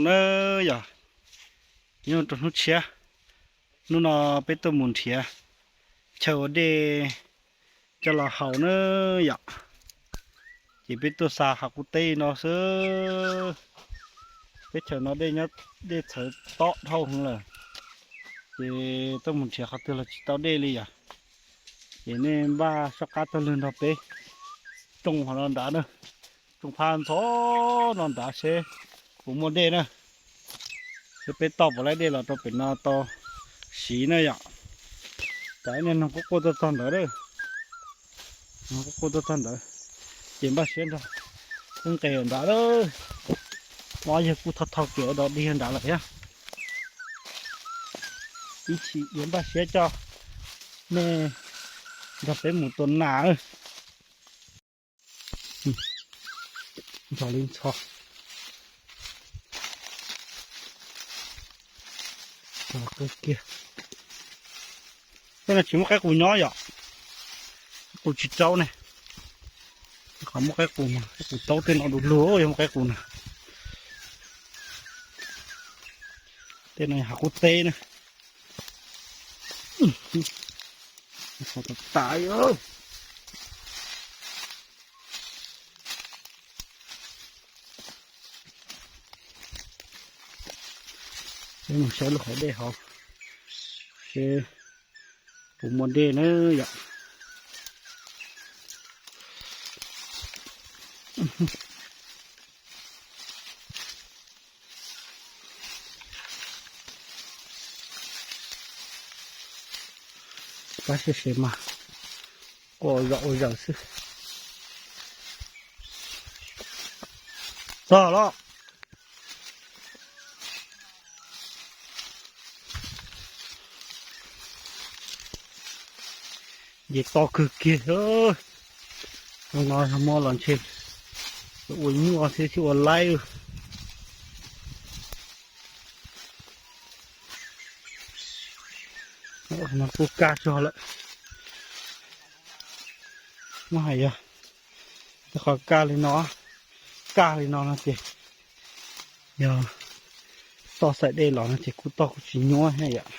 Na yom, nyob rau hnub tshiab, hnub no peb tuaj mus nrhiav chaw ua dej coj los haus na yom. Ces peb tuaj xa hav qub teb no xwb. Teb chaws no dej nyob, dej txhawv tob dhau heev lawm, ces tuaj mus nrhiav qhov twg los tsis tau dej li yom. Ces nej npaj soj qab taug lw nrog peb rooj hauv no nrad na, rooj phab ntxhov no nrad seb puas muaj dej na, seb peb toj puas laib dej los rau pem no tau siv na yom. Cas niag noog quaj quaj tuaj txog ntawd, noog quaj quaj tuaj txog ntawd, ces npaj siab nrog wb nqes nrad lawm. Ob yawg kuj thau thau kev ua dog dig nrad lawm thiab. Ib chim yuav npaj siab coj nej nrog peb mus tua nas. Ntxhov li ntxhov. Kiag. Tej no tsis muaj qaib qus nyob yom. Qaib qus tsis raub ne. Qhov muaj qaib qus, qaib qus taub tej no du lug yog muaj qaib qus na. Tej no hav qub teb na. Ntxhov tas tas. Peb mus saib lub qhov dej hauv seb puas muaj dej na yom. Pab sia se mas quaj zom ua zaws xwb. Txog los. Ces to kawg kiag. Hnub no yog muab los ntshe ua nyuaj thiab tsis ua laib. No kuj kaj tsuag lawm. Muab hais yog tej qhov kaj li no, kaj li no no ces yog toj xaim dej los no ces kuj toj kuj tsis nyuaj thiab yom.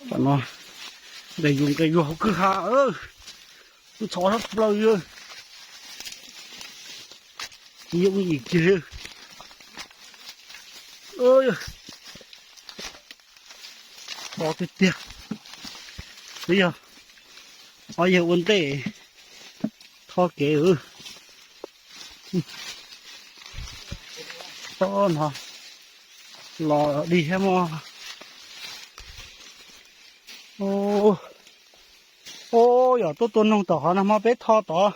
Tam no nqes yus nqes yus hauv kwj ha, ntxhov sab plaws, yooj yim kiag. To tiag tiag. Twb yog ob yawg ua ntej tho kev. Tod no los dig thiab mog. Ub, yog tuaj tua noog tom qhov no hmo peb tho tod.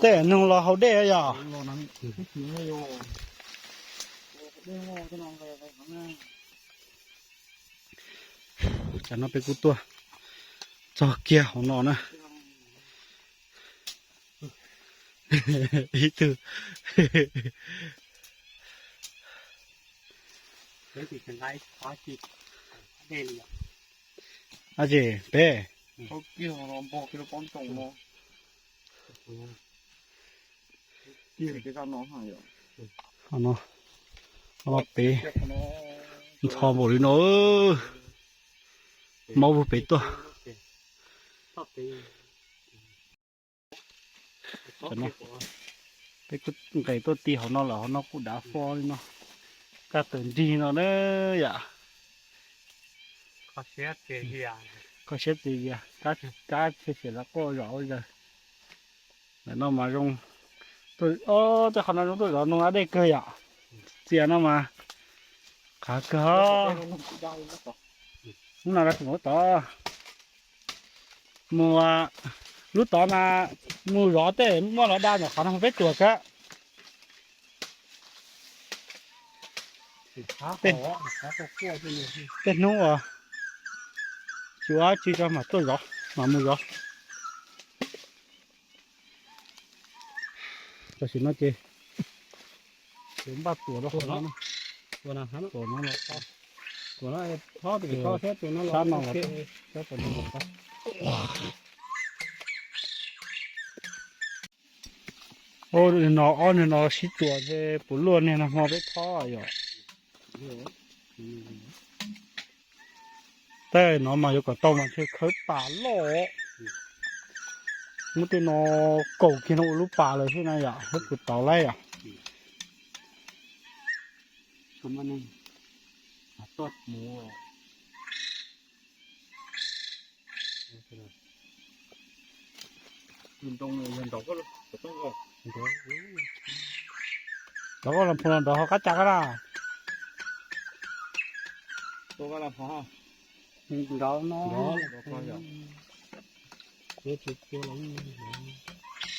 Tej noog los haus dej yom. Tam no peb kuj tuaj txog kiag hauv no na. Ib tug. Dab tsi peb? Qhov no, qhov no pem ntxhov npaum li no. Maub vug pem tuaj. Peb kuj nqes tuaj ti hauv no lawm, hauv no kuj dav fo li no. Kaj tawm nrig no na yom. Kho siab txias zias, kab tshee xiam los quaj zom ua zaws. Ntawm no mas zoo, tej qhov no zoo tuaj zov noog da dej kawg yom. Txias no mas qhav kawg. Hnub no da tsis mus tod. Mus lub tod mas mus zov tej muaj los da ntawm qhov no peb tuam kawg. Tej hnub uas tsis ua dab tsi tso mam tuaj zov, mam mus zov. Tam sim no ces npaj tuam rau qhov no, tuam no, tuam no, sab no los. Nim no ob niag no sib tsuas ntshe puas luaj niag nag hmo peb thob yom. Tej no mas yuav kom tau mas ntshe khawb pas loj. Muab tej no kaum kiag no ua lub pas lawm xwb na yom, lub pus tauv laib yom. Rov qab los phu los nrov ho qab cas qab na. Nrov no.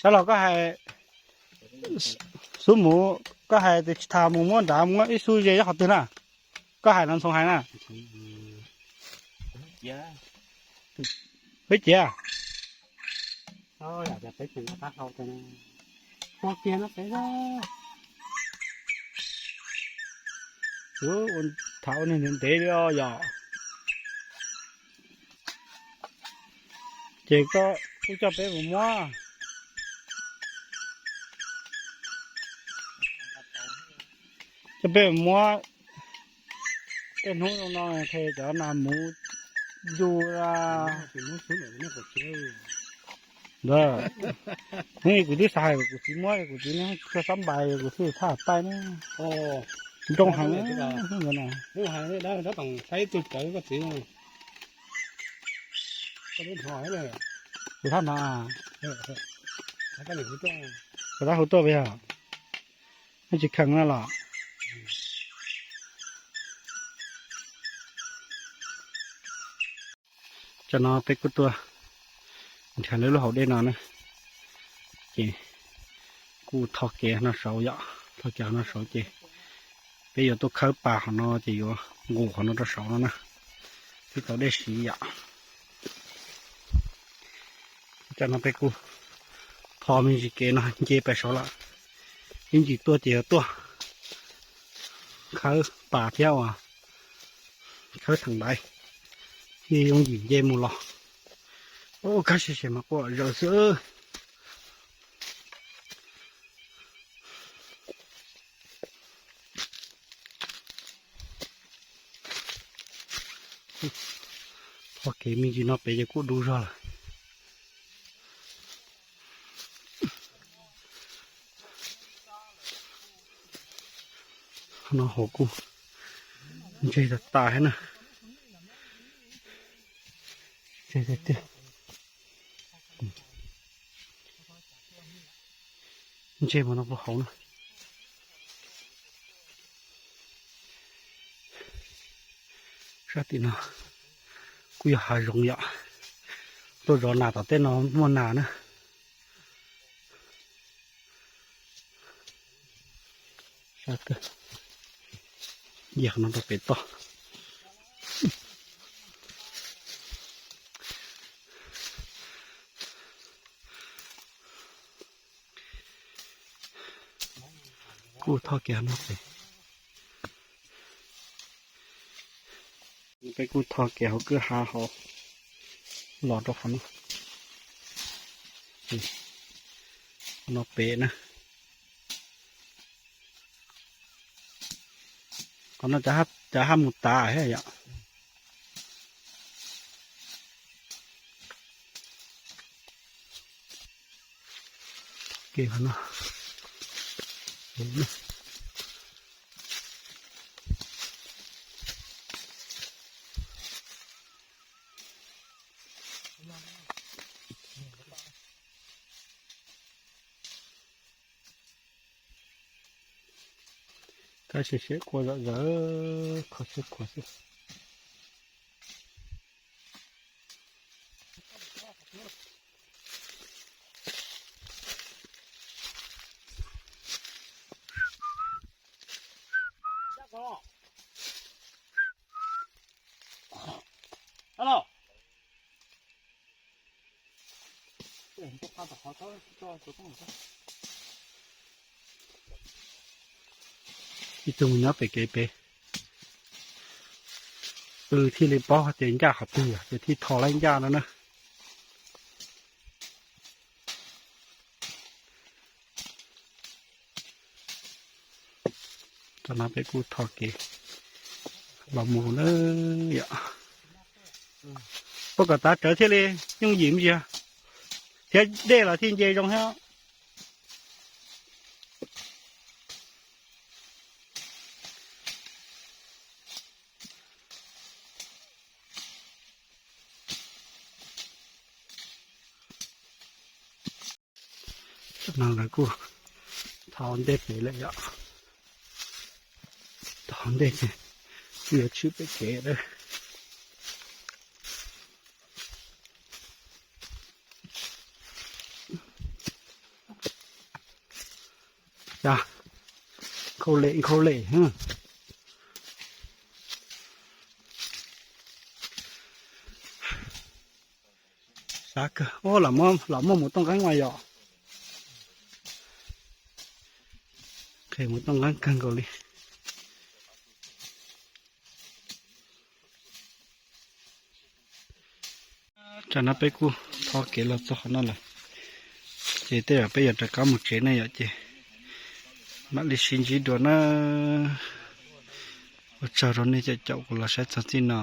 Tab los koj hais, xub mus, koj hais tias tsis tas mus muab nrad muab ib xub ze nyob qhov twg na? Koj hais los Ntxhoo hais na. Peb ciav. Tham ua niag ntev ntev li os yom. Ces koj kuj coj peb mus muab, coj peb mus muab tej hnub no no, cov nas mus yus ntawd. Hnub kuv twb xav hais kuv txiv muab, kuv txiv tsis xab npais, kuv thiaj thaj taij ne. Nroo heev na. Kuv thaj no, kuv tab hu tuaj yog, nej tsis kheev na los. Cov no peb kuj tuaj nrhiav lawv lub hauv dej no na, ces kuj tho kev no saud yom, tho kev no saud ces peb yuav tuaj khawb pas qhov no ces yuav nqus qhov no rau saud no na, thiaj tau dej siv yom. Cov no peb kuj tho me ntsis kev no nce pais saud lawm, ib ntsis tuaj ces yuav tuaj khawb pas thiab uas khawb theem ntaiv, thiaj yooj yim nce mus los. Ub, kab sia sia mas quaj zawv xwb. Tho kev me ntsis no pem ces kuj du zog lawm. No hauv kuj ntseg tas tas thiab na. Ntseg tiag tiag. Ntseg mas no puag hauv na. Sab tim no kuj yog hav zoov yom. Tuaj zov nas tom tej no muaj nas na. Sab kawg. Nce qhov no rau pem toj. Kuj tho kev no pem. Peb kuj tho kev hauv kwj hav hauv los rau qhov no. Qhov no pem na. Qhov no cov haj mus tas thiab yom. Kev qhov no. Kab sia siab quaj zom zaws, kho siab khuav xwb. Ib tug mus nyob pem kev pem, pw thiaj li paub hais tias ncaj qhov twg yog ces thiaj tho laib ncaj no na. Tam no peb kuj tho kev los mus na yom. Puag kom tav rawv thiaj li yooj yim ntsia, thiab dej los thiaj nce zoo thiab. Tam no lawv kuj thau ntej pem lawm yom. Thau ntej ces kuj yuav tshwm pem kev lawm. Cas nkhaus lem nkhaus lem. Sav kawg, lam muaj mus tooj qeeb mas yom. Qhia mus tooj qeeb kawg nkaus li. Tam no peb kuj tho kev los txog qhov no lawm, ces tej zaum peb yuav rov qab mus tsev ne yom, ces mam li sib ntsib dua na. Ua tsaug rau nej cov caum kuv los saib txog txij no.